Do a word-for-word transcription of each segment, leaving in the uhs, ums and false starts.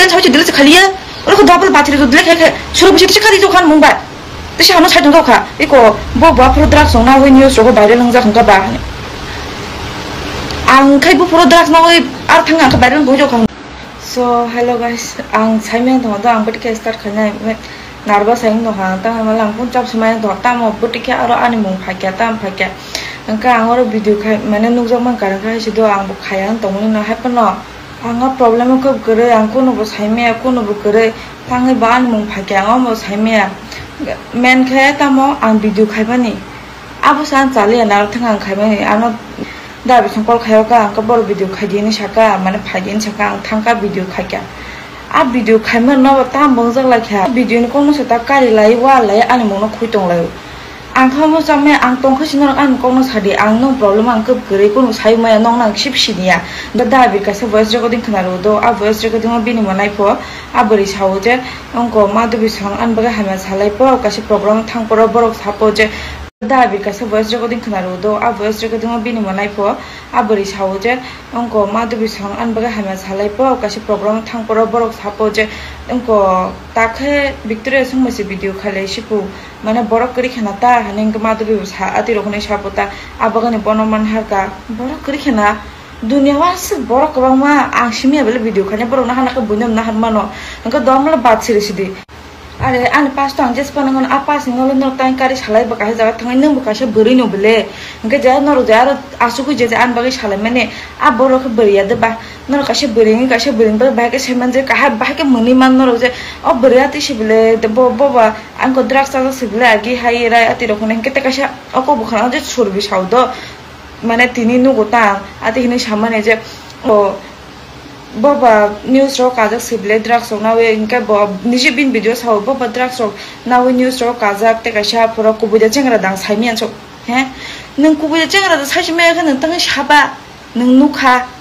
Sawi se delete se khaliya. Oro ko double battery to delete khai khai. Suru bisi tisi kari jokhan mung bai. Tisi hano sai tong jokha. Iko bo bo aphuru drugs ong na wi news rogo viral ong jak hongka ba. Ang khai bo phuru drugs na wi ar thang ang viral ong jokha. So hello guys, ang sai men thong do ang bati ke start khanai. Nervous ang no ha, tang ma lang pun chap se mai do, tamo bati ke aro ani mung phai kya, tam phai kya. Angka ang oro video khai, mane nukjak man karang khai si do, ang bo khaya ang tong ni no hai pano. Ang o problem o kub kwrwi, ang kuno bo sai maya, kuno bo kwrwi, tangwi bo ani mung phai khe ang omo sai maya. Men khe tamo ang video khaimani. Abo sa ang chaliya naro thang ang khaimani, ano da bising call khayo ka, ang ka boro video khai di hinwi saka, mane phai di hinwi saka, ang thang ka video khai kha. A video khaima no bo tam bongjak lai kha. Video ni kokno se ta kari lai, wa lai, ani mung no khui tong lai. Ang kha mo chame, ang tong khe si norok ani kok no sa di, ang no problem ang kub kwrwi, kunu sai maya, nong nang sip siniya. Da, da, bir kaisa voice recording khna rw do, a voice recording o bini mo nai pho, a bwrwi sa o je, ongko ma dubi song ani bagwi hamya salai pho, kaisa program thang phoro borok sa pho je, da, bir kaisa voice recording khna rw do, a voice recording o bini mo nai pho, a bwrwi sa o je, ongko ma dubi song ani bagwi hamya salai pho, kaisa program thang phoro borok sa pho je, ongko ta khe Victoria song mase video khalai si phu. Mane borok kwrwi khena ta, hwnwi hwnkhe ma dubi bo sa, atwi rok hwnwi sa pho ta, abagani bono man harka, borok kwrwi khena, dunia o aswk borok kwbangma, ang simi ya bele video khaina, borok no hana khe buino na han mano, hwnkhe dom le bat siri sidi. Are ani pass to ang jes panango, a pass ni nolo norok tang kari salai bo kaisa jaga thangai, nwng bo kaisa bwrwi no bele, hwnkhe je norok je aro asugwi je je ani bagwi salai mani, a borok khe bwrwi ya de ba, norok kaisa bwrwi wngwi kaisa bwrwi ni bagwi bahai khe sai man je, kaham bahai khe mwnwi man norok je, o bwrwi atwi si bele, bo, bo ba, Ang ko drugs chajak se bele agi hai rai ati rok hwnwi hwnkhe tei kaisa oko bwkhano je surbi sao do, mane tini nugo ta ang ati hwnwi samani je o bo ba news rok kajak se bele drugs rok nawi hwnkhe bo niji bini video sao bo ba drugs rok nawi news rok kajak tei kaisa pura kubui da chengra dang saimanya sok he nwng kubui da chengra da saisi maya khe nwng tangwi saba nwng nukha.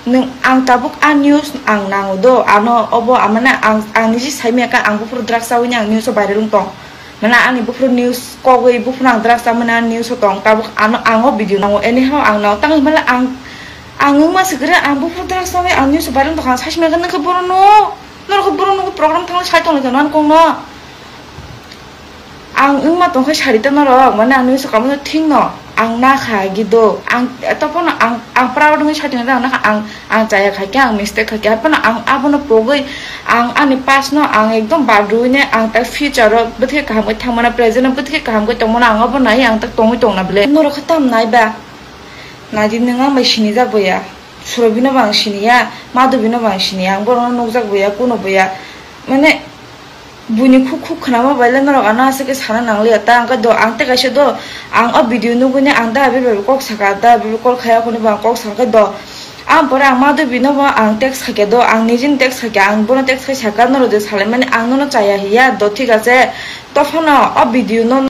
Nwng ang tabuk a news ang nango do, ano obo amana ang, ang niji saimaya kha ang buphuru drugs chawi ni ang news o viral wng tong. Mana ani buphuru news kogwi buphuru ang drugs chamani ang news o tong, tabuk ano ang o video nango, anyhow ang nango, tangwi mala ang, ang wngma se kwrwi ang buphuru drugs chawi ang news o viral wng tong, ang sasimaya kha nokha borokno, norokha borokno program thangwi sai tonglaikha nang kongno. Ang wngma tongkha sarita norok, mane ang nungsa kamu thing no, ang nakha gido, ang topono ang, ang proud wngwi satina ang nakha, ang, ang chaya khaikhe, ang mistake khaikhe, haphano ang abono pogwi, ang ani past no, ang ekdom badruine, ang ta future o bwthai kaham khe thangmana, present o bwthai kaham khe tongmana, ang obo nai, ang ta tongwi tongna bwle. Norok khe tam nai ba? Nadi nwng ang bai sinijak boya, Surabino bo ang siniya, Madubino bo ang siniya, ang borokno nukjak boya, kuno boya, mane, Buini khuk khuk khwnama bai le norok ano aswk khe sana nangliya ta, hwnkhe do ang tei kaisa do, ang o video nugwini ang da bebak kok saka, da bebak call khaya hwnwi bo ang kok sakhe do. Ang pore ang Madubino bo ang text khaikhe do, ang nijini text khaikhe, ang bono text khai saka, norok je salaimani ang nono chaya hiya do, thik ache. Tophano o video no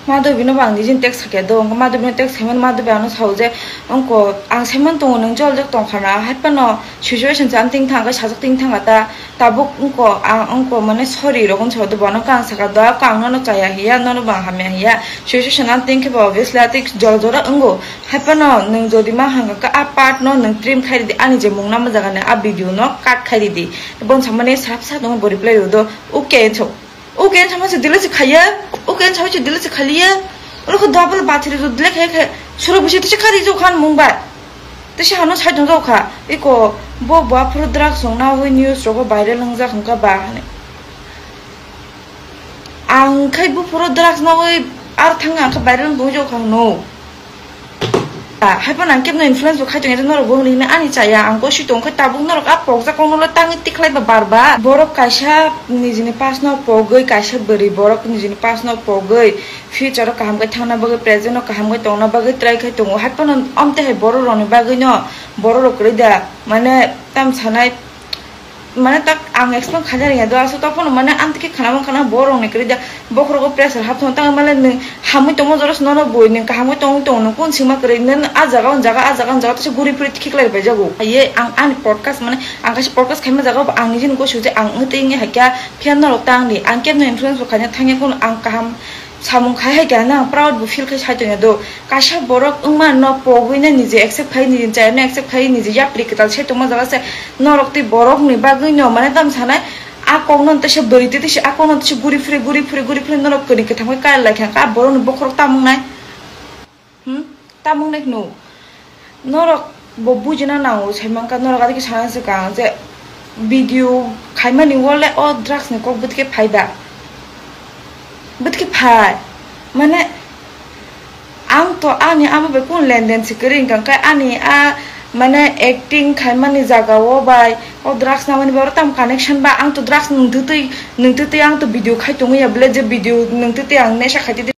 Madubino bo ang nijini text khaikhe do, hwnkhe Madubino text khaimani Madubi ano sao je, ongko ang saiman tongo nwng joljak tongkha na, haiphano situation se ang tingthang khe sajak tingthang ta. Tabuk wngko, ang wngko, mane, sorry rok wngsa do, bono khe ang saka do, khe ang nono chaya hiya, nono bo ang hamya hiya. Situation ang tengkhe bo obviously atwi jora jora wngo. Haiphano nwng jodi ma hangka khe a part no nwng trim khai ridi, ani je mung nama jaga ni a video no cut khai ridi. Bon samani sap sap tongo bo reply rw do, okay wngso. Okay wngsa ma se delete se khaiya, okay wngsa ma se delete se khaliya. Oro khe double battery rw delete khai khai. Suru bisi tisi kari jokhan mung bai. Tei se hano sai tong jao kha, eko bo bo aphuru drugs rok nawi news rogo viral wngjak hwnkha ba hinwi. Ang khai buphuru drugs nawi ar thang ang khe viral wngwi jao kha hwno. Haiphano ang kebno influence bo khai tongya norok bo hinwi ani chaya ang gosi tong khe tabuk norok a pokjak kokno le tangwi tikhlai ba bar ba. Borok kaisa nijini pass no pogwi kaisa bwrwi borok nijini pass no pogwi. Future o kaham khe thangna bagwi, present o kaham khe tongna bagwi try khai tongo. Haiphano amtwi hai borok rokni bagwino borok rok kwrwi da, mane, tam sanai, mane, tak ang explain khaina rwngya do, aswk tongphano, mane, amtwi khe khana mankha na borok rokni kwrwi da, bokhorogo pressure hap thangwi tangwi male nwng hamwi tongma jora se nono bui, nwng kaham khe tongwi tongo, nwng kung sima kwrwi, nwng a jaga o jaga, a jaga o jaga teisa guri phuri khiklai rwbai jago. Ye ang ani podcast, mane, ang kaisa podcast khaima jaga o ang nijini gosi je ang wngwi twi wngwi hai khe phiya norok tang di, ang kebno influence bo khaina thangya, kunu ang kaham Samung khai hai khe ang proud bo feel khai sai tongya do. Kaisa borok wngma no pogwi na nije accept khai, nije chaya no accept khai, nije yapri kwtal sai tongma jaga se norok tei borok ni bagwi no mane tam sanai a kok no tei se bwrwi tei se a kok no tei se guri phuri, guri phuri, guri phuri norok kwrwi kwtham khai kar lai kha, a borok ni bokhorok tam wngnai. Hmm? Tam wngnai hwno. Norok bo bujina nango, sai mankha norok adike sana se kang je video khaimani wale o drugs ni kok bwtike phai ba? Bwtike phai? Mane ang to ani amo bai kun lenden se kwrwi wngkha, khe ani a mane acting khaimani jaga o bai o drugs namani bai oro tam connection ba? Ang to drugs nung twtwi, nung twtwi ang to video khai tongwi ya bwle, je video nung twtwi ang nesha khai twi